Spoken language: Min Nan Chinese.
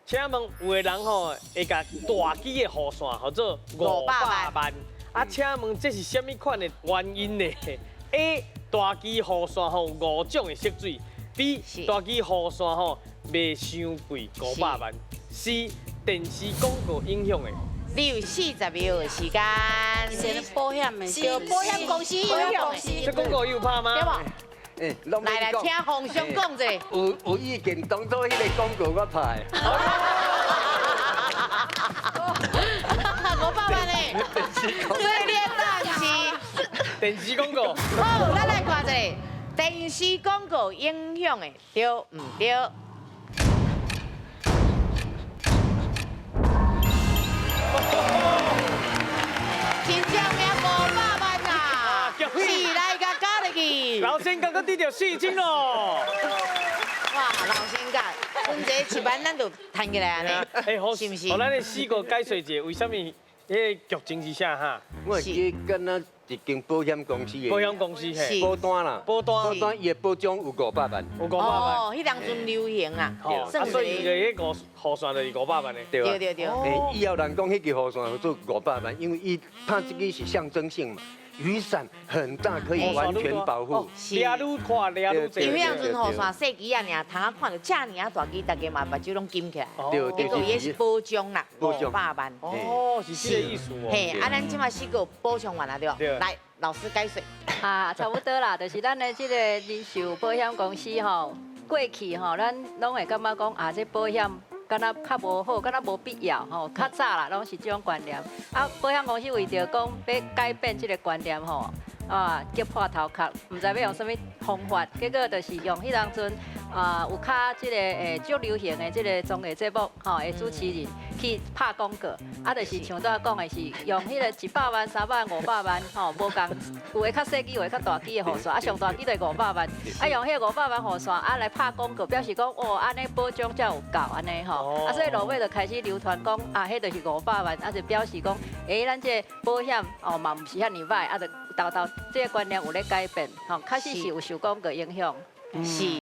請問有的人吼會共大支的雨傘號做五百萬，啊，請問這是啥物款的原因呢？A 大支雨傘吼五種的色水，B 大支雨傘吼賣傷貴五百萬，C 電視廣告影響的。你有40秒的時間。是保險的，是保險公司影響的。這廣告有拍嗎？對無？來來，聽馮兄講者。有意見，當初彼个廣告我拍的。500萬呢？所以你的答案是電視廣告。好，咱來看一下電視廣告影響的對毋對？真正命500萬啊！是來共加入去。老先覺閣得著四千咯。哇，老先覺，剩這7萬咱就趁起來按呢。欸，好，是毋是？予咱的四個解說者，為啥物？彼个劇情是啥哈？我會記得敢若一間保險公司的保險公司嘿，保單啦，保單，保單伊的保障有五百萬，有五百萬。哦，彼當陣流行啊，啊，所以伊個彼個雨傘就是五百萬的。對啊。對對對。欸，以後人講彼支雨傘叫做五百萬，因為伊拍這個是象徵性嘛。雨傘很大，可以完全保護。掠愈寬，掠愈濟。因為當陣雨傘細支仔爾，通仔看著遮爾仔大支，大家嘛目睭攏金起來。對對。結果伊是保障啦，五百萬。哦，是這個意思哦。嘿，啊，咱這馬四個補充完了對無？對。來，老師解說。啊，差不多啦，就是咱的這個人壽保險公司吼，過去吼，咱攏會感覺講啊，這保險敢若較無好，敢若無必要吼。較早啦，攏是這種觀念。啊，保險公司為著講欲改變這個觀念吼，啊，急破頭殼，毋知欲用啥物方法，結果就是用彼當陣啊，有較這個足流行的這個綜藝節目吼的主持人去拍廣告，啊，就是像拄仔講的是用彼個100萬、300萬、五百萬吼，無仝有的較細支，有的較大支的雨傘，啊，上大支就是五百萬，啊，用彼個五百萬雨傘啊來拍廣告，表示講哦，按呢保障才有夠按呢吼，啊，所以落尾就開始流傳講啊，彼就是五百萬，啊，就表示講，欸，咱這個保險哦嘛毋是遐爾䆀，啊，就沓沓這個觀念有咧改變，吼，確實是有受廣告影響。是。